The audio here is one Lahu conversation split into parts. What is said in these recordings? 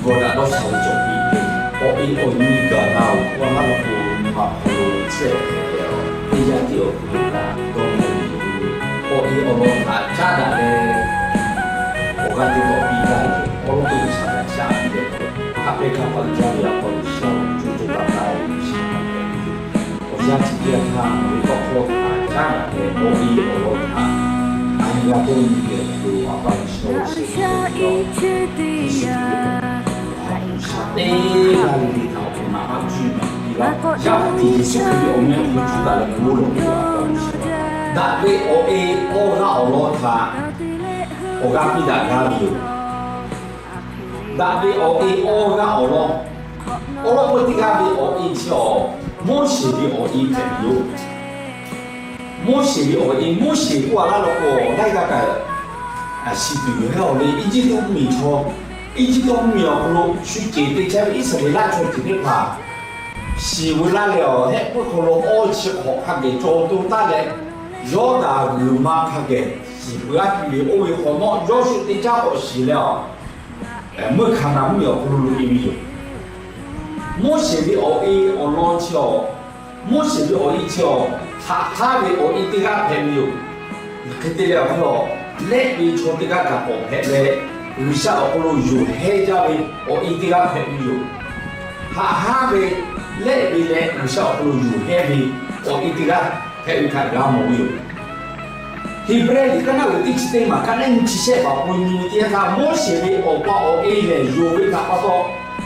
Gawˬ daꞈ dawˇ sha ve cawˬ piˇ ve, awˬ e awˬ nyi gaˬ na-oˬ, awˬ laˇ lo k'o, nyi ma hk'aw lo chehˇ hpehꞈ leh, teˇ yanˇ tiˉ awˬ hk'aw lo kaꞈ dawˇ nawˇ ve, awˬ e awˬ lawn htaꞈ caˉ daꞈ leh, awˬ g'aˇ teˇ taw piˇ gaˇ ve, awˬ lawn k'o, G'uiˬsha htaꞈ caˉ piˇ leh, hk'a pehˇ hk'a pa jaˇ ve awˬ hk'aw lo G'uiˬsha awˬ co co taiˍ taiˍ ve G'uiˬsha hpehꞈ ve yoˬ. Awˬ yanˇ chi teˇ yanˇ htaˇ, ngaˬ hui tawˇ hkawˇ htaꞈ caˉ daꞈ leh, awˬ e awˬ lawn htaꞈ a nyi g'a dawˇ nyi leh, awˬ hk'aw lo a pa G'uiˬsha awˬ shehˍ hpaˇ G'uiˬsha teˇ g'aˇ le le htaꞈ awˬ hk'aw lo naꞈ maˇ cuˇ maˇ piˇ laˇ. Yaˇ paˍ tiꞈ Yeˍsuˆ Hkriꞈ ve awˬ meh awˬ hk'aw lo cuˇ taˍ leh bon lawˬ ve a pa G'uiˬsha, daꞈ ve awˬ e awˇ g'aˇ awˬ lawn htaꞈ awˬ g'aˇ piˇ daꞈ gaˇ ve yoˬ. Daꞈ ve awˬ e awˇ g'aˇ awˬ lawn, awˬ lawn k'o, teˇ g'aˇ ve awˬ e chi awˬ, Moˉseˍ ve awˬ e hpehꞈ ve yoˬ. Moˉseˍ ve awˬ e, Moˉseˍ k'oˆ a laˇ law k'o, laiˉ g'aˇ kaꞈ shiˍ tuˬ yoˬ. Hehˉ awˬ le, Eˇjiˇtuꞈ mvuhˇmiˬ chaw, Eˇjiˇtuꞈ mvuhˇmiˬ awˬ hk'aw lo shu ceuˬ te chehˇ ve Iˉsaˍreˍlaˆ chaw ceuˬ teˇ hpaˍ shiˍ veu laˇ leh, awˬ hehˆ puiˉ hk'aw lo awˇ chi hk'awꞈ hk'a geh caw to taˉ leh, Yawˇdanˍ g'uiˬ ma hk'a geh shiˍ veu laˇ piˇ ve, oˇ ve hk'awꞈ nawˉ Yawˇsuˆ teˇ caˉ k'awꞈ shiˍ leh, a meuˇ Hkaˍnanˍ mvuhˇmiˬ awˬ hk'aw lo loꞈ e ve yoˬ. Moˉseˍ ve awˬ e awˬ lawn chi awˬ, Moˉseˍ ve awˬ e chi awˬ, haꞈ haˉ ve awˬ e teˇ g'aˇ hpehꞈ ve yoˬ. Hk'e te leh awˬ hk'e a, lehˆ ve chaw teˇ g'aˇ kaꞈ k'awꞈ hpehꞈ leh, G'uiˬsha awˬ hk'aw lo yonˍ hehnˇ jaˇ ve awˬ e teˇ g'aˇ hpehꞈ ve yoˬ. Haꞈ haˉ ve, lehˆ ve leh G'uiˬsha awˬ hk'aw lo yonˍ hehnˇ ve awˬ e teˇ g'aˇ hpehꞈ ve htaꞈ g'a mawˬ ve yoˬ. Heˍbrehˇ liꞈ kaˉ naˆ uiˍ teˇ chi teˇ maˬ kaˉ naˆ nyi chi shehˆ paˍ k'o nyi ve teˇ yanˇ htaˇ, Moˉseˍ ve awˬ pa awˬ e lehˬ yonˍ ve htaꞈ pa taw,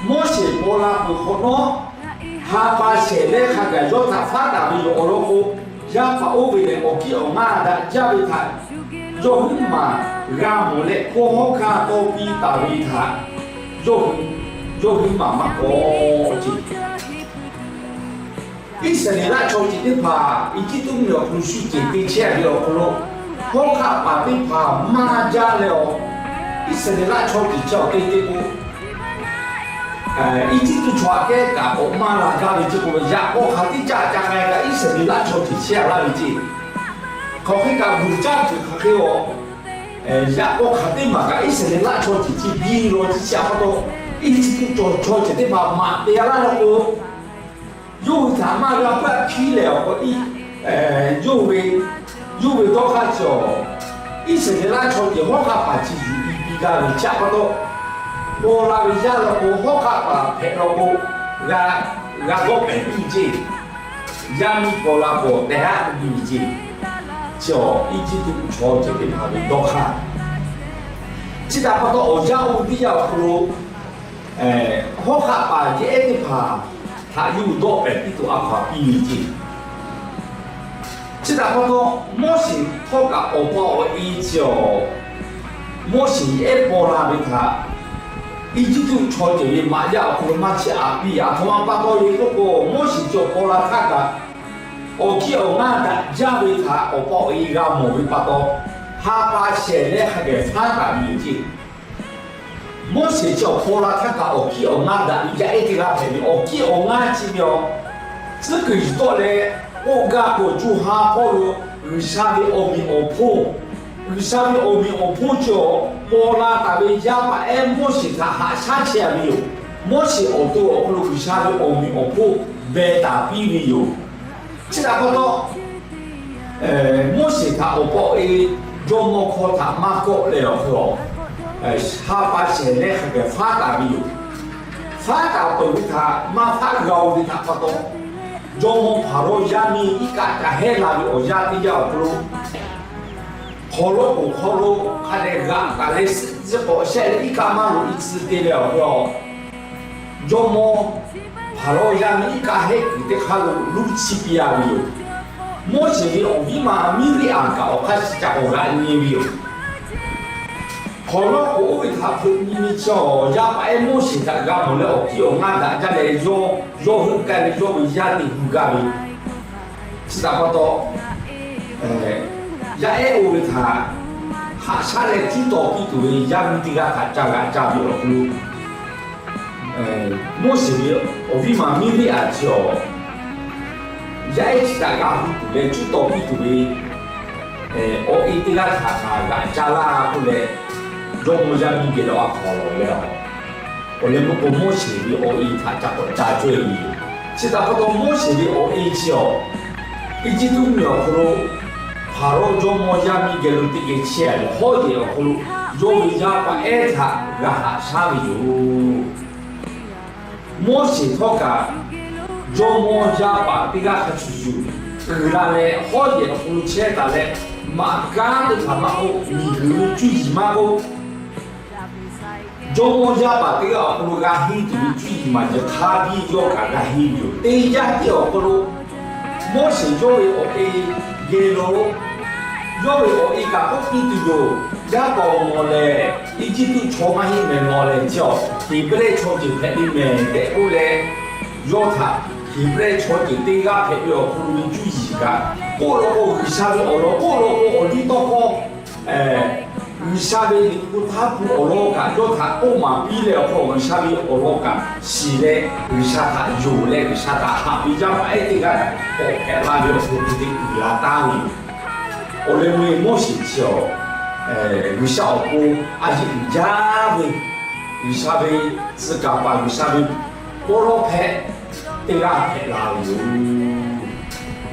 Moˉseˍ paw la peuˬ hk'awꞈ nawˉ, ha pa shehˍ leh hk'a gaˬ yawˇ htaꞈ faˉ taˍ ve yoˬ. Awˬ lawn k'o, yaˇ paˍ oˇ ve lehˬ awˬ hkiˇ awˬ ngaˇ daꞈ jaˇ ve htaꞈ yawˇ huiˉ maˬ g'a mawˬ leh, hkawˇ hawˉ hkanˇ tawˇ piˇ taˍ ve htaꞈ yawˇ hui, yawˇ huiˉ maˬ maˇ k'awꞈ ce. Iˉsaˍreˍlaˆ chaw ceuˬ teˇ hpaˍ Eˇjiˇtuꞈ mvuhˇmiˬ awˬ hk'aw lo shu ceuˬ te chehˇ ve awˬ hk'aw lo, hawˉ hk'aˆ paˍ teˇ hpaˍ maˇ jaˇ leh awˬ, Iˉsaˍreˍlaˆ chaw ceuˬ chi awˬ te te k'o, Eˇjiˇtuꞈ chaw aꞈ kehˉ kaꞈ k'awꞈ maˇ la gaˇ ve ce k'o, yaꞈ k'aw hk'aˬ teˇ caˆ ca k'ai kaꞈ Iˉsaˍreˍlaˆ chaw ceuˬ chehˇ a laˇ ve ce. Hk'aˬ hk'e kaꞈ vuiˬ caˇ tuˬ hk'aˬ hk'e a, yaꞈ k'aw hk'aˬ teˇ maˬ kaꞈ Iˉsaˍreˍlaˆ chaw ceuˬ chi biˇ law ciˇ chi a pa taw, Eˇjiˇtuꞈ chaw ceuˬ teˇ hpaˍ maꞈ te a laˇ law k'o, yawˇ hui htaꞈ maˇ g'a hpuˇ a hkiˉ lehˬ awˬ k'o, yawˇ ve, yawˇ ve dawˇ hk'aˇ chi awˬ, Iˉsaˍreˍlaˆ chaw ceuˬ hawˉ hk'aˆ paˍ chi yuˬ piˇ gaˇ ve chi a pa taw, paw la ve yaˇ law k'o, hawˉ hk'aˆ paˍ hpehꞈ law k'o, g'a, g'a dawˆ pehˍ piˇ ve ce. Yaˇ miˇ paw la k'o, tehꞈ haˉ k'oˆ piˇ ve ce. Chi awˬ Eˇjiˇtuꞈ chaw ceuˬ teˇ hpaˍ ve dawˇ hk'aˇ, chi htaꞈ pa taw awˬ yanˇ oˇ ve teˇ yanˇ awˬ hk'aw lo hawˉ hk'aˆ paˍ yehˬ ehˉ teˇ hpaˍ htaꞈ yawˇ hui dawˆ pehˍ piˇ tuˬ a hkaw aˬ piˇ ve ce. Chi htaꞈ pa taw, Moˉseˍ htawˇ kaꞈ awˬ pa awˬ e chi awˬ, Moˉseˍ yehˬ ehˉ paw la ve htaꞈ Eˇjiˇtuꞈ chaw ceuˬ ve maꞈ yaˇ awˬ hk'aw lo maˇ chiˇ aꞈ piˇ. Aˬ htoꞈ ma pa taw le k'oˆ k'o, Moˉseˍ chi awˬ paw la htaˇ kaꞈ, awˬ hkiˇ awˬ ngaˇ daꞈ jaˇ ve htaꞈ awˬ pa awˬ e g'a mawˬ ve pa taw, ha pa shehˍ leh hk'a geh faˉ taˍ ve yoˬ ce. Moˉseˍ chi awˬ paw la htaˇ kaꞈ awˬ hkiˇ awˬ ngaˇ daꞈ ve yaˇ ehˉ teˇ g'aˇ hpehꞈ ve, awˬ hkiˇ awˬ ngaˇ chi ve a, tcuhˉ kuiˬ yuˬ tawˆ leh, k'oˆ gaˇ k'o co ha hpawˇ lo G'uiˬsha ve awˬ meꞈ awˬ hponˇ, G'uiˬsha ve awˬ meꞈ awˬ hponˇ chi awˬ paw la taˍ ve yaˇ paˍ ehˉ Moˉseˍ htaꞈ haꞈ shaˉ chehˇ a ve yoˬ. Moˉseˍ awˬ to awˬ hk'aw lo G'uiˬsha ve awˬ meꞈ awˬ hponˇ beh taˍ piˇ ve yoˬ. Chi htaꞈ pa taw, Moˉseˍ htaꞈ awˬ pa awˬ e jawˇmawˇ hkawˇ htaꞈ maˇ kawˆ leh awˬ hk'aw lo, ha pa shehˍ leh hk'a geh faˉ taˍ ve yoˬ. Faˉ taˍ peuˬ ve htaꞈ maˇ faˉ g'a-o ve htaꞈ pa taw, jawˇmawˇ Hpaˍrawˇ yaˇ miˇ iˉ kaˆ ca hehˉ la ve awˬ yanˇ teˇ yanˇ awˬ hk'aw lo, hk'aw lawˉ k'oˍ hk'aw lo hk'a dehꞈ g'aꞈ taˍ leh suhˆ tcuhˉ k'awꞈ shehˆ leh iˉ kaˆ maˇ loꞈ e tcuh te leh awˬ hk'aw lo, jawˇmawˇ Hpaˍrawˇ yaˇ miˇ iˉ kaˆ hehˉ kuiˬ teˇ hk'aˇ lo luˇ chiˇ piˇ a ve yoˬ. Moˉseˍ ve awˬ viˉ ma Miˇriˆaꞈ kaꞈ awˬ hk'aˇ chi ca k'awꞈ g'aꞈ nyi ve yoˬ. Hk'aw lawˉ k'oˍ oˇ ve htaꞈ hpeuꞈ nyi ve chi awˬ, yaˇ paˍ ehˉ Moˉseˍ htaꞈ g'a mawˬ leh awˬ hkiˇ awˬ ngaˇ daꞈ jaˇ leh yawˇ, yawˇ heuˆ k'ai leh yawˇ ve yaˇ te gu gaˇ ve. Chi htaꞈ pa taw, yaˇ ehˉ oˇ ve htaꞈ haꞈ shaˉ leh cuˉ taw piˇ tuˬ ve yaˇ miˇ teˇ g'aˇ htaꞈ ca g'aꞈ ca ve awˬ hk'aw lo, Moˉseˍ ve awˬ viˉ ma Miˇriˆaꞈ chi awˬ, yaˇ ehˉ chi htaꞈ g'a hu tuˬ leh cuˉ taw piˇ tuˬ ve awˬ e teˇ g'aˇ htaꞈ kaꞈ g'aꞈ ca laˇ k'oˆ leh, jawˇmawˇ yaˇ miˇ geh lo a hkaw lawˬ leh awˬ Awˬ leh meuˇ k'o, Moˉseˍ ve awˬ e htaꞈ ca k'awꞈ ca cawehˇ ve yoˬ. Chi htaꞈ pa taw, Moˉseˍ ve awˬ e chi awˬ, Eˇjiˇtuꞈ mvuhˇmiˬ awˬ hk'aw lo Hpaˍrawˇ jawˇmawˇ yaˇ miˇ geh lo teˇ geh chehˇ a ve hawˉ yehˬ awˬ hk'aw lo, yawˇ ve yaˇ paˍ ehˉ htaꞈ g'a haꞈ shaˉ ve yoˬ. Moˉseˍ htawˇ kaꞈ jawˇmawˇ yaˇ paˍ teˇ g'aˇ hk'a shuˍ shuˍ uiˍ la leh, hawˉ yehˬ awˬ hk'aw lo chehˇ taˍ leh, maꞈ kanˉ teˇ hpaˍ maˇ k'oˆ, miˬguiˬ ve cuˇ yiˍ maˇ k'oˆ, jawˇmawˇ yaˇ paˍ teˇ g'aˇ awˬ hk'aw lo g'a henˇ tuˬ ve cuˇ yiˍ maˍ yeˬ hk'a biˇ yawˇ kaꞈ g'a henˇ ve yoˬ. Teˇ yanˇ tiˉ awˬ hk'aw lo Moˉseˍ yawˇ ve awˬ e geh lo, yawˇ ve awˬ e kaꞈ k'oˆ piˇ tuˬ yoˬ. Yaˇ k'awꞈ mawˬ lehˬ, Eˇjiˇtuꞈ chaw maˇ heˆ mehˍ lawˬ lehˬ, chi awˬ Heˍbrehˇ chaw ceuˬ hpehꞈ ve mehˍ tehꞈ k'oˆ leh, yawˇ htaꞈ Heˍbrehˇ chaw ceuˬ teˇ g'aˇ hpehꞈ ve awˬ hk'aw lo ve cuˇ yiˍ kaꞈ k'oˆ law k'o, G'uiˬsha ve awˬ lawn k'oˆ law k'o, awˬ liˇ tawˇ hkawˇ G'uiˬsha ve liꞈ hpu htaˇ hpu awˬ lawn kaꞈ yawˇ htaꞈ k'oˆ maˍ piˇ leh, awˬ hk'aw G'uiˬsha ve awˬ lawn kaꞈ shiˍ leh, G'uiˬsha htaꞈ yonˍ leh, G'uiˬsha htaꞈ haꞈ ve yaˇ paˍ ehˉ teˇ g'aˇ kaꞈ k'awꞈ hpehꞈ la ve awˬ hk'aw lo te uiˍ la taˉ ve yoˬ. Awˬ leh meuˇ Moˉseˍ chi awˬ, G'uiˬsha awˬ pon a yeꞈ uiˍ jaˇ ve, G'uiˬsha ve tcuh kaˍ paˍ, G'uiˬsha ve pawˇ lawˉ hpehꞈ teˇ g'aˇ hpehꞈ la ve yoˬ.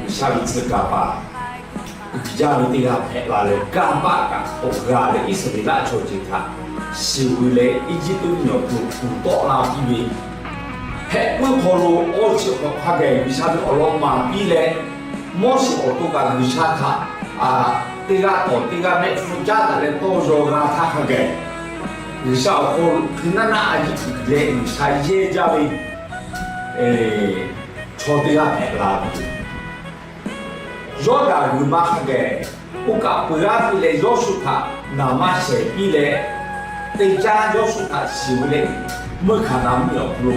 G'uiˬsha ve tcuh kaˍ paˍ uiˍ jaˇ ve teˇ g'aˇ hpehꞈ la leh, kanˇ paˆ kaꞈ k'awꞈ g'a leh, Iˉsaˍreˍlaˆ chaw ceuˬ htaꞈ shiˍ ve leh, Eˇjiˇtuꞈ mvuhˇmiˬ awˬ hk'aw lo kuˬ tawˆ la piˇ ve, hpehꞈ puiˉ hk'aw lo awˬ chi hk'aw hk'a gaˬ G'uiˬsha ve awˬ lawn maˍ piˇ leh, Moˉseˍ awˬ to kaꞈ G'uiˬsha htaꞈ teˇ g'aˇ tawˍ teˇ g'aˇ mehˆ hpu caˉ taˍ leh tawˇ yaw g'a htaˇ hk'a gaˬ, G'uiˬsha awˬ hk'aw lo hkui naˆ naˆ a yeꞈ leh G'uiˬsha yehˇ jaˇ ve chaw teˇ g'aˇ hpehꞈ la ve yoˬ. Yawˇdanˍ g'uiˬ ma hk'a gaˬ, oˇ kaꞈ peuˬ g'aˇ piˇ leh Yawˇshuˆ htaꞈ naˍ maˇ shehˍ piˇ leh, teˇ caˉ Yawˇshuˆ htaꞈ shiˍ ve leh, meuˇ Hkaˍnanˍ mvuhˇmiˬ awˬ hk'aw lo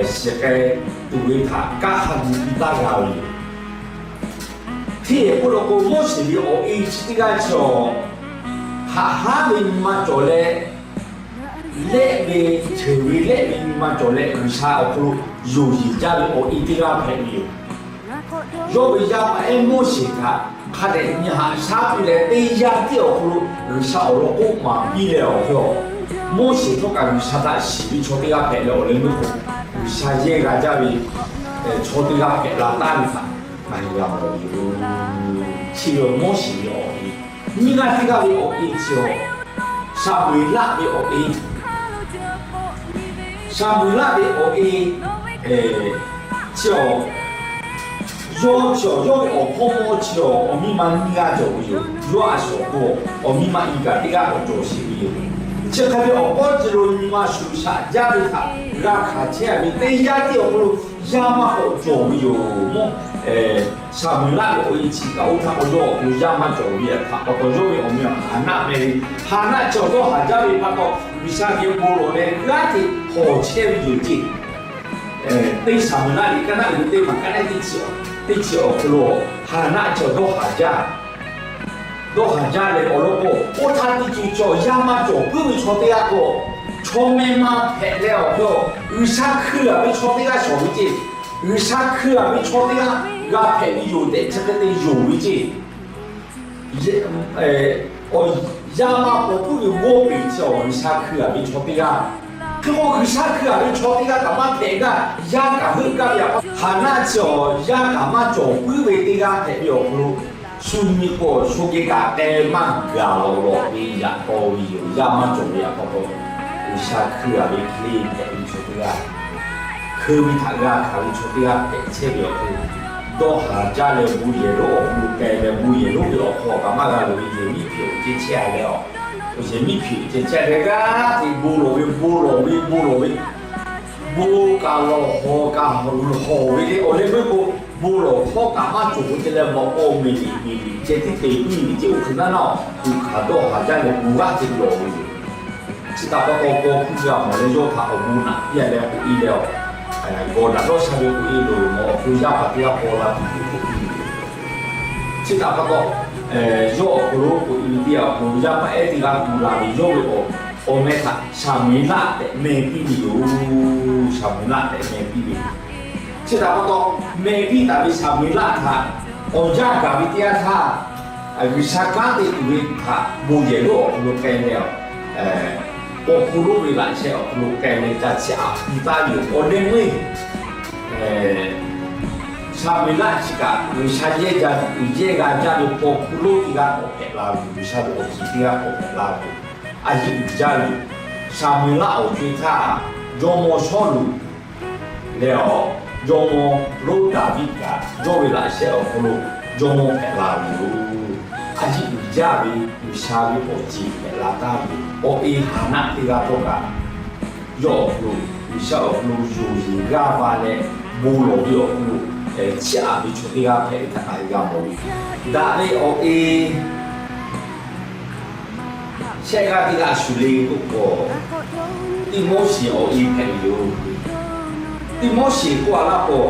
shiˍ k'ai tuˬ ve htaꞈ kanˉ hk'a gu piˇ taˉ g'a ve yoˬ. Hteˇ k'oˆ law k'o, Moˉseˍ ve awˬ e chi teˇ g'aˇ chi awˬ, haꞈ haˉ ve nyi ma cawˬ leh, lehˆ ve, ceuˬ ve lehˆ ve nyi ma cawˬ leh, G'uiˬsha awˬ hk'aw lo yonˍ yeˬ jaˇ ve awˬ e teˇ g'aˇ hpehꞈ ve yoˬ. Yawˇ ve yaˇ paˍ ehˉ Moˉseˍ htaꞈ hk'a dehꞈ nyi haꞈ shaˉ piˇ leh, teˇ yanˇ tiˉ awˬ hk'aw lo G'uiˬsha awˬ lawn k'oˆ maˍ piˇ leh awˬ hk'aw, Moˉseˍ htawˇ kaꞈ G'uiˬsha htaꞈ shiˍ ve chaw teˇ g'aˇ hpehꞈ leh, awˬ leh meuˇ k'o, G'uiˬsha yehˇ g'a jaˇ ve chaw teˇ g'aˇ hpehꞈ la taˉ ve htaꞈ ngaˬ hui g'a mawˬ ve yoˬ. Chi ve Moˉseˍ ve awˬ e. Nyiˇ g'aˇ teˇ g'aˇ ve awˬ e chi awˬ, Saˍmo-eˍlaˆ ve awˬ e. Saˍmo-eˍlaˆ ve awˬ e chi awˬ, yawˇ chi awˬ, yawˇ ve awˬ hpawˇ mawˇ chi awˬ, awˬ miˇ ma nyiˇ g'aˇ cawˬ ve yoˬ. Yawˇ a shaˍ k'o, awˬ miˇ ma iˉ kaꞈ teˇ g'aˇ k'awꞈ cawˬ sheˍ ve yoˬ. Chi hk'e ve awˬ hpawˇ chi lo nyi ma shuˍ shaꞈ jaˇ ve htaꞈ g'a hkanˍ chehˇ a ve teˇ yanˇ tiˉ awˬ hk'aw lo yaˇ maˇ k'awꞈ cawˬ ve yoˬ. Mawˇ Saˍmo-eˍlaˆ ve awˬ e chi kaꞈ oˇ htaˇ k'o yawˇ awˬ hk'aw lo yaˇ maˇ cawˬ ve htaꞈ pa taw, yawˇ ve awˬ meh Haˍnaˆ meh ve, Haˍnaˆ chi awˬ dawˇ haˍ jaˇ ve pa taw, G'uiˬsha geh bon lawˬ leh g'aˇ hteꞈ hawˬ chehˇ ve yoˬ ceˇ. Teˇ Saˍmo-eˍlaˆ liꞈ kaˉ naˆ uiˍ ve teˇ maˬ kaˉ naˆ teˇ chi, teˇ chi awˬ hk'aw lo Haˍnaˆ chi awˬ dawˇ haˍ jaˇ. Dawˇ haˍ jaˇ leh awˬ lawn k'o, oˇ htaˇ teˇ ceuˬ cawˬ yaˇ maˇ cawˬ puiˉ ve chaw teˇ g'aˇ k'o, chaw meh ma hpehꞈ leh awˬ hk'aw lo G'uiˬsha hkui a ve chaw teˇ g'aˇ shawˍ ve ceˇ. G'uiˬsha hkui a ve chaw teˇ g'aˇ g'a hpehꞈ ve yoˬ tehꞈ chi hk'e te yonˍ ve ceˇ. Yaˇ maˇ paw puiˉ ve g'awˇ peˬ chi awˬ G'uiˬsha hkui a ve chaw teˇ g'aˇ. Hk'e k'o G'uiˬsha hkui a ve chaw teˇ g'aˇ kaꞈ maˇ hpehꞈ gaˇ, yaˇ kaꞈ heuˆ gaˇ ve yaꞈ k'aw, Haˍnaˆ chi awˬ yaˇ kaꞈ maˇ cawˬ puiˉ ve teˇ g'aˇ hpehꞈ ve awˬ hk'aw lo, shu nyi k'o shu geh kaꞈ k'ai maˇ gaˬ lawˬ lawˬ ve yaꞈ k'aw ve yoˬ. Yaˇ maˇ cawˬ ve yaꞈ k'aw k'o, G'uiˬsha hkui a ve hk'e hpehꞈ ve chaw teˇ g'aˇ, hkeu ve htaꞈ g'a hkanˍ ve chaw teˇ g'aˇ hpehꞈ chehˇ ve awˬ hk'aw lo, dawˇ haˍ jaˇ leh bon yehˬ lonˉ awˬ hk'aw lo k'ai leh bon yehˬ lonˉ ve awˬ hk'aw kaꞈ maˇ g'a loꞈ ve yehˬ miˉ hpeꞈ awˬ ceh chehˇ a leh a, yehˬ miˉ hpeꞈ awˬ ceh chehˇ leh g'aˇ hteꞈ bon lawˬ ve, bon lawˬ ve, bon lawˬ ve, bon kaꞈ lawˬ, hawˬ kaꞈ hawˬ ve le. Awˬ leh meuˇ k'o, bon lawˬ hkawˇ kaꞈ maˇ cawˬ ve ceh leh, mawꞈ k'aw meꞈ liꞈ meꞈ liꞈ ceh tiˉ te piˇ ve ceh, oˇ hk'e naˉ naˉ awˬ hk'aw hkanˍ dawˇ haˍ jaˇ leh bon g'aˇ hteꞈ lawˬ ve yoˬ. Chi htaꞈ pa taw, paw hkuˇ g'a mawˬ leh yawˇ htaꞈ awˬ bon naꞈ piˇ a leh k'oꞈ e leh, gawˬ daꞈ dawˇ sha ve k'oꞈ e loˬ, mawꞈ k'aw yaˇ paˍ teˇ g'aˇ paw la tuˬ k'oˆ piˇ ve yoˬ. Chi htaꞈ pa taw, yawˇ awˬ hk'aw lo k'oꞈ e ve teˇ yanˇ awˬ hk'aw lo yaˇ paˍ ehˉ teˇ g'aˇ gu la ve yawˇ ve awˬ, awˬ meh htaꞈ Saˍmo-eˍlaˆ tehꞈ meh piˇ ve yoˬ. Saˍmo-eˍlaˆ tehꞈ meh piˇ ve. Chi htaꞈ pa taw, meh piˇ taˍ ve Saˍmo-eˍlaˆ htaꞈ awˬ jaˇ gaˬ ve teˇ yanˇ htaˇ, G'uiˬsha kanˉ te tuˬ ve htaꞈ bon yehˬ lonˉ awˬ hk'aw lo k'ai leh a, paw hkuˇ lonˉ ve laꞈ sheh awˬ hk'aw lo k'ai ve ca chiˇ aꞈ piˇ taˍ ve yoˬ. Awˬ leh meuˇ Saˍmeˍlaˆ chi kaꞈ G'uiˬsha yehˇ jaˇ, uiˍ yehˇ g'a jaˇ ve paw hkuˇ lonˉ teˇ g'aˇ k'awꞈ hpehꞈ la ve yoˬ. G'uiˬsha ve awˬ ceˬ teˇ g'aˇ k'awꞈ hpehꞈ la ve yoˬ. A yiˇ uiˍ jaˇ ve yoˬ. Saˍmeˍlaˆ awˬ co-e htaˇ, jawˇmawˇ Sawˉluꞈ leh awˬ jawˇmawˇ lonˉ Daˍviˆ kaꞈ yawˇ ve laꞈ sheh awˬ hk'aw lo jawˇmawˇ hpehꞈ la ve yoˬ. A yiˇ uiˍ jaˇ ve G'uiˬsha ve awˬ ceˬ hpehꞈ la taˍ ve yoˬ. Awˬ e Haˍnaˆ teˇ g'aˇ htawˇ kaꞈ, yawˇ awˬ hk'aw lo G'uiˬsha awˬ hk'aw lo yonˍ yeˬ g'aˇ va leh bon lawˬ ve awˬ hk'aw lo chiˇ aꞈ ve chaw teˇ g'aˇ hpehꞈ ve htaꞈ ngaˬ hui g'a mawˬ ve. Daꞈ ve awˬ e shehˆ g'aˇ teˇ g'aˇ shuˍ le k'oˆ k'o, Tiˆmoˉseˍ awˬ e hpehꞈ ve yoˬ. Tiˆmoˉseˍ k'oˆ a laˇ k'o,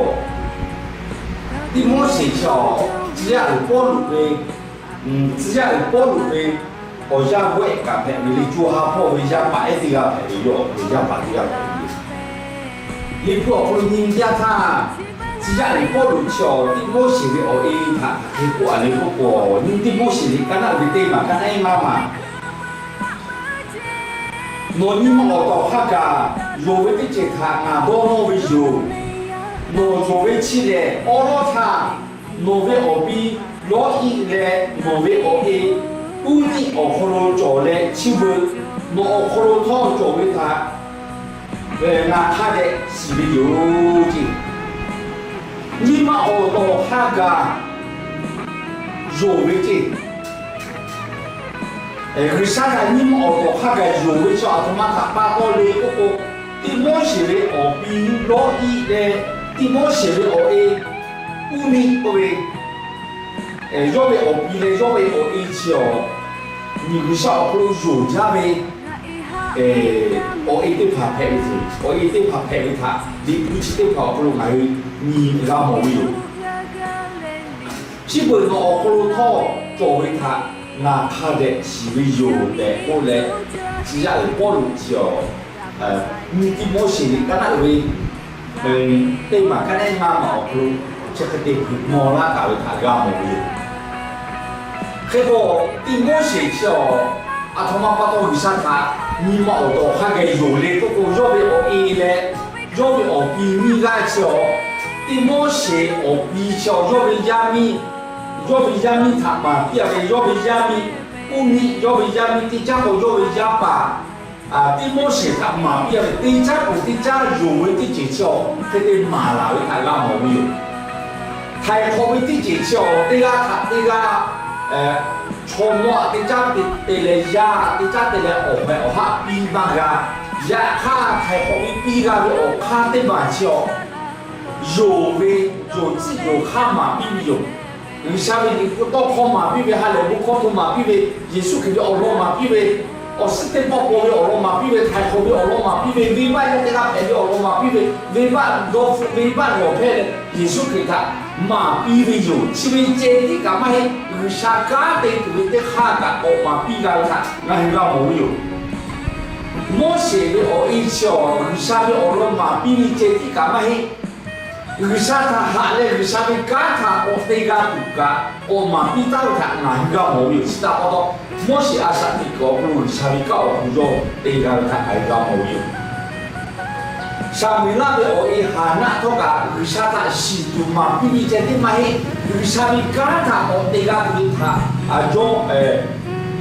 Tiˆmoˉseˍ chi awˬ tcuh yaˇ uiˍ Pawˇluꞈ ve, tcuh yaˇ uiˍ Pawˇluꞈ ve awˬ yaˇ g'awehˆ kaꞈ hpehꞈ ve le, co ha hpawˇ ve yaˇ paˍ ehˉ teˇ g'aˇ hpehꞈ ve yoˬ. Awˬ hk'aw lo yaˇ paˍ teˇ g'aˇ hpehꞈ ve yoˬ. Liꞈ hpu awˬ hk'aw lo nyi teˇ yanˇ htaˇ, tcuh yaˇ uiˍ Pawˇluꞈ chi awˬ Tiˆmoˉseˍ ve awˬ e htaꞈ hk'aˬ hk'e k'oˆ a le k'oˆ k'o, nyi Tiˆmoˉseˍ liꞈ ka naˆ ve teˇ maˬ ka naˆ ehˉ ngaˇ maˬ Nawˬ nyi ma awˬ tawˬ hk'a gaˬ yonˍ ve teˇ ceuˬ htaꞈ ngaˬ dawˇ nawˇ ve yoˬ. Nawˬ yonˍ ve chi lehˬ, awˉ lawˉ htaˇ nawˬ ve awˬ pi Lawˇiˆ leh nawˬ ve awˬ e Uˇniˆ awˬ hk'aw lo cawˬ leh chiˇ veu, nawˬ awˬ hk'aw lo htawˇ cawˬ ve htaꞈ ngaˬ hk'a dehꞈ shiˍ ve yoˬ ceˇ. Nyi ma awˬ tawˬ hk'a gaˬ yonˍ ve ceˇ. G'uiˬsha htaꞈ nyi ma awˬ tawˬ hk'a gaˬ yonˍ ve chaw aˬ htoꞈ ma htaꞈ pa taw le k'oˆ k'o, Tiˆmoˉseˍ ve awˬ pi Lawˇiˆ leh Tiˆmoˉseˍ ve awˬ e Uˇniˆ k'oˆ ve, yawˇ ve awˬ pi leh yawˇ ve awˬ e chi awˬ, miˬguiˬsha awˬ hk'aw lo yonˍ jaˇ ve awˬ e teˇ hpaˍ hpehꞈ ve ceˇ. Awˬ e teˇ hpaˍ hpehꞈ ve htaꞈ Liꞈ hpu chi teˇ hpaˍ awˬ hk'aw lo ngaˬ hui nyi g'a mawˬ ve yoˬ. Chi beuꞈ nawˬ awˬ hk'aw lo htawˇ cawˬ ve htaꞈ ngaˬ hk'a dehꞈ shiˍ ve yoˬ tehꞈ k'oˆ leh, tcuh yaˇ uiˍ Pawˇluꞈ chi awˬ, nyi Tiˆmoˉseˍ liꞈ ka naˆ ve teˇ maˬ ka naˆ ehˉ ngaˇ maˬ awˬ hk'aw lo chi hk'e te hpeuꞈ maw laˇ taˍ ve htaꞈ g'a mawˬ ve yoˬ. Hk'e k'o, Tiˆmoˉseˍ chi awˬ aˬ htoꞈ ma pa taw G'uiˬsha htaꞈ nyi ma awˬ tawˬ hk'a gaˬ yonˍ le k'oˆ k'o, yawˇ ve awˬ e leh yawˇ ve awˬ pi nyiˇ g'aˇ chi awˬ, Tiˆmoˉseˍ awˬ pi chi awˬ yawˇ ve yaˇ miˇ, yawˇ ve yaˇ miˇ htaꞈ maˍ piˇ a ve, yawˇ ve yaˇ miˇ Uˇniˆ, yawˇ ve yaˇ miˇ teˇ caˉ k'o yawˇ ve yaˇ paˍ Tiˆmoˉseˍ htaꞈ maˍ piˇ a ve, teˇ caˉ k'o teˇ caˉ yonˍ ve teˇ ceuˬ chi awˬ hk'e te maˍ laˬ ve htaꞈ g'a mawˬ ve yoˬ. Htaiˍ hk'awꞈ ve teˇ ceuˬ chi awˬ teˇ g'aˇ htaꞈ teˇ g'aˇ chaw mawˇ aꞈ teˇ caˉ te leh yaˇ aꞈ teˇ caˉ te leh awˬ hpehꞈ awˬ haˆ piˇ maˇ g'a. Yaꞈ hk'aˇ, htaiˍ hk'awꞈ ve piˇ g'a ve awˬ hk'aˇ teˇ maˬ chi awˬ yonˍ ve, yonˍ tcuhˆ yonˍ hk'aˇ maˍ piˇ ve yoˬ. G'uiˬsha ve liꞈ hpu tawˇ hkawˇ maˍ piˇ ve, ha lehˬ bon hkawˇ hto maˍ piˇ ve, Yeˍsuˆ Hkriꞈ ve awˬ lawn maˍ piˇ ve, awˬ suhˉ teˇ pawˆ paw ve awˬ lawn maˍ piˇ ve, htaiˍ hk'awꞈ ve awˬ lawn maˍ piˇ ve, venˇbaˆ yaˇ teˇ g'aˇ hpehꞈ ve awˬ lawn maˍ piˇ ve, venˇbaˆ dawˇ hpfuhˆ venˇbaˆ lawˬ hpehˇ leh Yeˍsuˆ Hkriꞈ htaꞈ maˍ piˇ ve yoˬ. Chi ve ceh tiˉ kaꞈ maˇ heˆ, G'uiˬsha kanˉ te tuˬ ve teˇ hk'aˇ kaꞈ k'awꞈ maˍ piˇ g'a ve htaꞈ ngaˬ hui g'a mawˬ ve yoˬ. Moˉseˍ ve awˬ e chi awˬ G'uiˬsha ve awˬ lawn maˍ piˇ ve ceh tiˉ kaꞈ maˇ heˆ. G'uiˬsha htaꞈ haꞈ leh G'uiˬsha ve kanˉ htaꞈ k'awꞈ te g'a tuˬ kaꞈ k'awꞈ maˍ piˇ taˉ ve htaꞈ ngaˬ hui g'a mawˬ ve yoˬ. Chi htaꞈ pa taw, Moˉseˍ a shaꞈ teꞈ kuiˬ awˬ hk'aw lo G'uiˬsha ve kanˉ awˬ hk'aw lo yawˇ te g'a ve htaꞈ ngaˬ hui g'a mawˬ ve yoˬ. Saˍmeˍlaˆ ve awˬ e Haˍnaˆ htawˇ kaꞈ G'uiˬsha htaꞈ shiˍ tuˬ maˍ piˇ ve ceh tiˉ maˇ heˆ. G'uiˬsha ve kanˉ htaꞈ k'awꞈ te g'a tuˬ ve htaꞈ,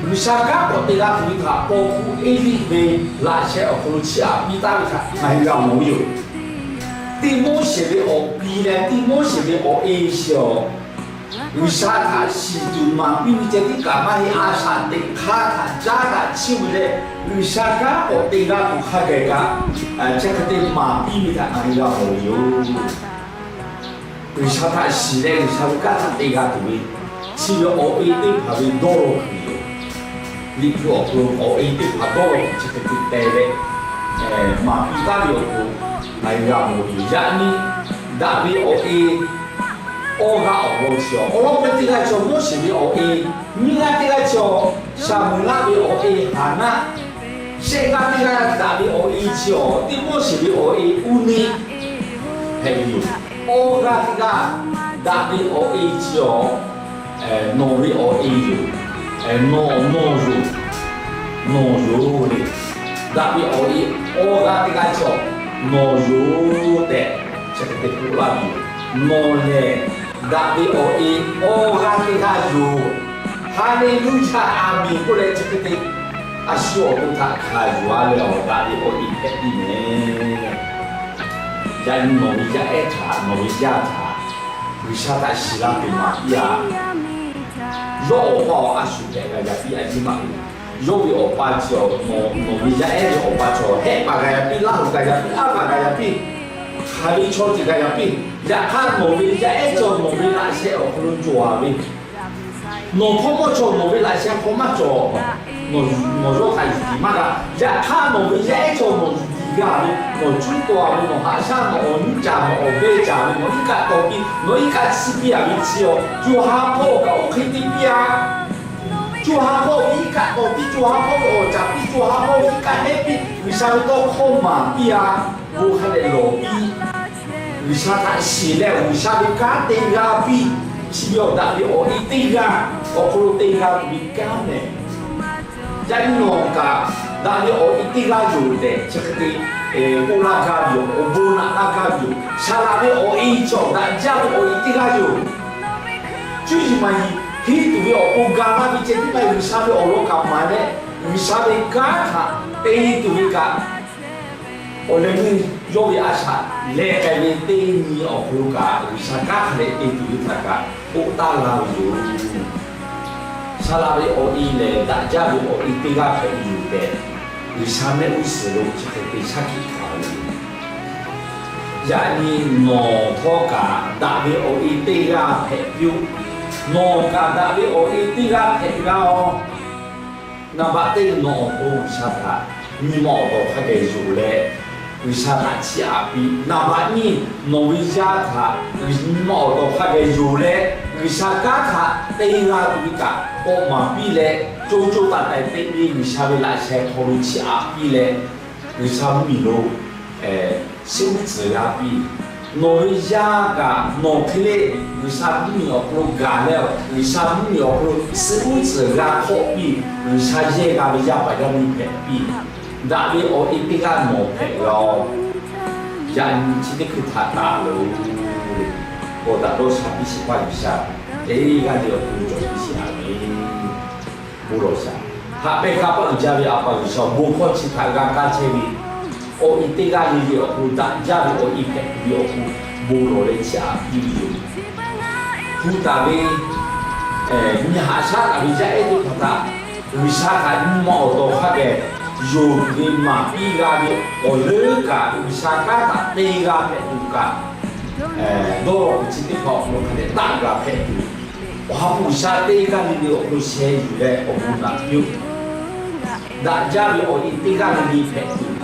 G'uiˬsha kanˉ k'awꞈ te g'a tuˬ ve htaꞈ paw hkuˇ Eˇliˆ ve laꞈ sheh awˬ hk'aw lo chiˇ aꞈ piˇ taˉ ve htaꞈ ngaˬ hui g'a mawˬ ve yoˬ. Tiˆmoˉseˍ ve awˬ pi leh Tiˆmoˉseˍ ve awˬ e chi awˬ G'uiˬsha htaꞈ shiˍ tuˬ maˍ piˇ ve ceh tiˉ kaꞈ maˇ heˆ. A shaꞈ teꞈ hk'aˇ htaꞈ caˉ daꞈ chiˇ ve leh G'uiˬsha kanˉ k'awꞈ te g'a tuˬ hk'a gaˬ kaꞈ, chi hk'e te maˍ piˇ ve htaꞈ ngaˬ hui g'a mawˬ ve yoˬ. G'uiˬsha htaꞈ shiˍ leh G'uiˬsha ve kanˉ htaꞈ te g'a tuˬ ve, chi ve awˬ e teˇ hpaˍ ve dawˇ law kuiˬ yoˬ. Liꞈ hpu awˬ hk'aw lo awˬ e teˇ hpaˍ dawˇ law kuiˬ chi hk'e te teh leh, maˍ piˇ taˉ ve awˬ hk'aw lo ngaˬ hui g'a mawˬ ve yoˬ. Yaꞈ nyi daꞈ ve awˬ e awˇ g'aˇ awˬ lawn chi awˬ, awˬ lawn pehˇ teˇ g'aˇ chi awˬ Moˉseˍ ve awˬ e, nyiˇ g'aˇ teˇ g'aˇ chi awˬ Saˍmeˍlaˆ ve awˬ e Haˍnaˆ, shehˆ g'aˇ teˇ g'aˇ daꞈ ve awˬ e chi awˬ Tiˆmoˉseˍ ve awˬ e Uˇniˆ hpehꞈ ve yoˬ. Awˇ g'aˇ teˇ g'aˇ daꞈ ve awˬ e chi awˬ nawˬ ve awˬ e yoˬ. Nawˬ, nawˬ yoˬ. Nawˬ yoˬ le. Daꞈ ve awˬ e awˬ g'aˇ teˇ g'aˇ chaw nawˬ yoˬ tehꞈ, chi hk'e te k'oˆ laˇ ve yoˬ. Nawˬ lehˬ daꞈ ve awˬ e awˬ g'aˇ teˇ g'aˇ yoˬ. Haˍleˍluˇyaˇ, aˍmenˍ k'oˆ leh chi hk'e te a shu awˬ to htaꞈ hkanˍ yuˬ-a leh, awˬ daꞈ ve awˬ e hpehꞈ piˇ mehˍ. Yaꞈ nyi nawˬ ve yaˇ ehˉ htaꞈ, nawˬ ve yaˇ htaꞈ G'uiˬsha htaꞈ shiˍ la peuˬ maˍ piˇ-a. Yawˇ awˬ pa awˬ a shu hpehꞈ g'a yaꞈ piˇ a ciˉ maˇ heˆ. Yawˇ ve awˬ pa chi awˬ, nawˬ ve yaˇ ehˉ ve awˬ pa chaw hehˆ paˍ g'a yaꞈ piˇ, laˇ hoꞈ g'a yaꞈ piˇ, aˉ paˍ g'a yaꞈ piˇ, hk'aˬ ve chaw ceuˬ g'a yaꞈ piˇ. Yaꞈ hk'aˇ nawˬ ve yaˇ ehˉ chaw nawˬ ve laꞈ sheh awˬ hk'aw lo cawˬ-a ve, nawˬ hk'awˇ mawˇ chaw nawˬ ve laꞈ sheh hk'aw maˇ cawˬ. Nawˬ yawˇ htaꞈ yuˬ tiˍ maˇ g'a. Yaꞈ hk'aˇ nawˬ ve yaˇ ehˉ chaw nawˬ yuˬ tiˍ g'a ve, nawˬ cuˉ taw-a ve, nawˬ haꞈ shaˉ, nawˬ awˬ nuˇ caˍ, nawˬ awˬ beh caˍ ve, nawˬ iˉ kaˆ tawˍ piˇ, nawˬ iˉ kaˆ tsuhˇ piˇ-a ve chi awˬ, co ha hpawˇ kaꞈ oˇ hk'e te piˇ-a. Co ha hpawˇ ve iˉ kaˆ tawˍ piˇ, co ha hpawˇ ve awˬ caˍ piˇ, co ha hpawˇ ve iˉ kaˆ hehˆ piˇ, G'uiˬsha ve tawˇ hkawˇ maˍ piˇ-a. Bon hk'a dehꞈ lawˬ piˇ. G'uiˬsha htaꞈ shiˍ leh G'uiˬsha ve kanˉ te g'a piˇ. Chi ve awˬ daꞈ ve awˬ e teˇ g'aˇ, awˬ hk'aw lo te g'a tuˬ ve kanˉ mehˍ. Yaꞈ nyi nawˬ kaꞈ daꞈ ve awˬ e teˇ g'aˇ yoˬ tehꞈ chi hk'e te k'oˆ laˇ gaˇ ve yoˬ. Awˬ bon naꞈ laˇ gaˇ ve yoˬ. Saˍ laꞈ ve awˬ e chi awˬ daꞈ jaˇ ve awˬ e teˇ g'aˇ yoˬ. Cuˇ yiˍ maˍ yiˍ henˇ tuˬ ve awˬ pon ga laˇ ve ceh tiˉ maˇ heˆ. G'uiˬsha ve awˬ lawn kaꞈ maˍ leh, G'uiˬsha ve kanˉ htaꞈ te tuˬ ve kaꞈ, awˬ leh meuˇ yawˇ ve a shaꞈ leh k'ai ve teˇ nyi awˬ hk'aw lo kaꞈ, G'uiˬsha kanˉ hk'a dehꞈ te tuˬ ve htaꞈ kaꞈ k'oˆ taˍ laˇ ve yoˬ. Saˍ laꞈ ve awˬ e lehˬ, daꞈ jaˇ ve awˬ e teˇ g'aˇ hpehꞈ ve yoˬ tehꞈ, G'uiˬsha mehˆ g'uˇ suhˍ lo chi hk'e te shaˉ hkiˆ hkanˍ ve yoˬ. Yaꞈ nyi nawˬ htawˇ kaꞈ daꞈ ve awˬ e teˇ g'aˇ hpehꞈ piˇ-oˆ. Nawˬ kaꞈ daꞈ ve awˬ e teˇ g'aˇ hpehꞈ g'a-oˬ. Naˍ baꞈ teˇ, nawˬ awˬ to G'uiˬsha htaꞈ nyi ma awˬ tawˍ hk'a geh yonˍ leh, G'uiˬsha htaꞈ chiˇ aꞈ piˇ. Naˍ baꞈ nyiˇ, nawˬ ve yaˇ htaꞈ nyi ma awˬ tawˍ hk'a geh yonˍ leh, G'uiˬsha kanˉ htaꞈ te g'a tuˬ ve kaꞈ k'awꞈ maˍ piˇ leh, co co taiˍ taiˍ te ve G'uiˬsha ve laꞈ sheh hk'aw lo chiˇ aꞈ piˇ leh, G'uiˬsha mvuhˇmiˬ lo shiˉ uˉ tcuhˍ g'a piˇ. Nawˬ ve yaˇ kaꞈ nawˬ hk'e le G'uiˬsha mvuhˇmiˬ awˬ hk'aw lo gaˬ leh, G'uiˬsha mvuhˇmiˬ awˬ hk'aw lo shiˉ uˉ tcuhˍ g'a hk'awˆ piˇ. G'uiˬsha yehˇ g'a ve yaˇ paˍ yaˇ miˇ hpehꞈ piˇ. Daꞈ ve awˬ e teˇ g'aˇ nawˬ hpehꞈ g'a-oˬ. Yaꞈ nyi chi teˇ hkui htaꞈ taˍ loˬ. Kawˬ daꞈ dawˇ sha piˇ sheˍ paˇ G'uiˬsha, teˇ g'aˇ le awˬ hk'aw lo cawˬ piˇ sheˍ. Aˍmenˍ. Bon lawˬ shaˍ. Haꞈ pehnˇ hk'a paˆ uiˍ jaˇ ve A pa G'uiˬsha, bon hkawˇ chi htaꞈ g'a kaˇ chehˇ ve, awˬ e teˇ g'aˇ le le awˬ hk'aw lo daꞈ jaˇ ve awˬ e hpehꞈ tuˬ ve awˬ hk'aw lo bon lawˬ leh chiˇ aꞈ piˇ ve yoˬ. Hu taˍ ve nyi haꞈ shaˉ taˍ ve yaˇ ehˉ teˇ hpaˍ htaꞈ G'uiˬsha htaꞈ nyi ma awˬ tawˍ hk'a geh yonˍ tuˬ ve maˍ piˇ g'a ve awˬ leuˉ kaꞈ, G'uiˬsha kanˉ htaꞈ te g'a hpehꞈ tuˬ kaꞈ, dawˇ law kuiˬ chi teˇ hpaˍ awˬ hk'aw lo hk'a dehꞈ taˆ g'a hpehꞈ tuˬ, Awˬ ha hpu G'uiˬsha teˇ g'aˇ le le awˬ hk'aw lo sheh yuˬ leh awˬ bon naꞈ piˇ-oˆ. Daꞈ jaˇ ve awˬ e teˇ g'aˇ le le hpehꞈ tuˬ,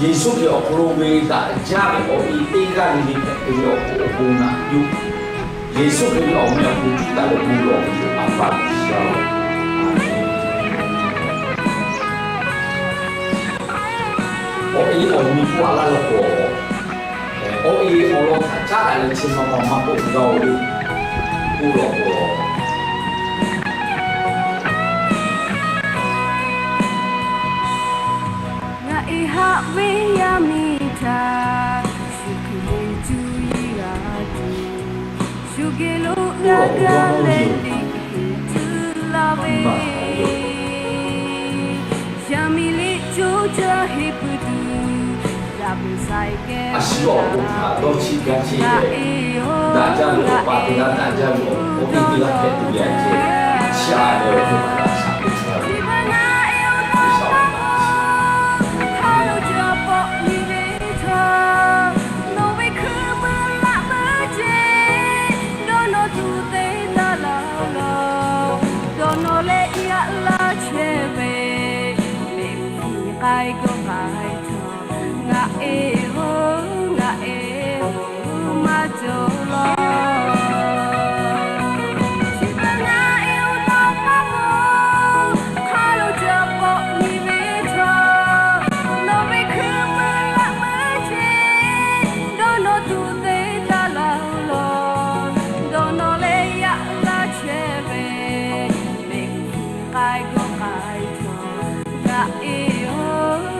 Yeˍsuˆ Hkriꞈ awˬ hk'aw lo ve daꞈ jaˇ ve awˬ e teˇ g'aˇ le le hpehꞈ tuˬ ve awˬ hk'aw lo awˬ bon naꞈ piˇ-oˆ. Yeˍsuˆ Hkriꞈ ve awˬ meh awˬ hk'aw lo cuˇ taˍ leh bon lawˬ ve yoˬ. A pa G'uiˬsha-oˬ, awˬ e awˬ nyi k'oˆ a laˇ lawˬ k'o, awˬ e awˬ lawn htaꞈ caˉ daꞈ leh chi ma pa maˇ k'oˆ g'a-oˬ ve, k'oˆ lawˬ k'o, Ngaˬ e haꞈ ve yaˇ miˇ htaꞈ shu hk'e cuˇ yiˍ g'a tuˬ, shu geh lo g'a gaˇ leh liꞈ hk'e tcuh laˇ ve, yaˇ miˇ liꞈ co caˇ heˆ pui tuˬ, yaˇ miˇ saiˍ kehˉ a shu awˬ bon htaꞈ dawˇ chiˇ gaˇ chehˇ leh, daꞈ jaˇ ve awˬ pa teˇ g'aˇ, daꞈ jaˇ ve awˬ e teˇ g'aˇ hpehꞈ tuˬ ve aꞈ ceh, chiˇ aꞈ leh awˬ bon htaꞈ shaˍ teꞈ g'a ve, G'uiˬsha awˬ bon htaꞈ ngaˬ e-oˬ, ngaˬ e-oˬ, maˇ cawˬ law. Chi pa ngaˬ e-oˬ, nawˬ maˇ k'oˆ, hk'a lo ca k'awꞈ nyi ve chaw, nawˬ ve hkui peuˬ laꞈ meuˇ ce, dawˇ nawˬ tuˬ te taˍ laˇ law. Dawˇ nawˬ leh yaꞈ g'a chehˇ ve, mehˆ hkiˬ k'ai gawˬ k'ai chaw, ngaˬ e-oˬ,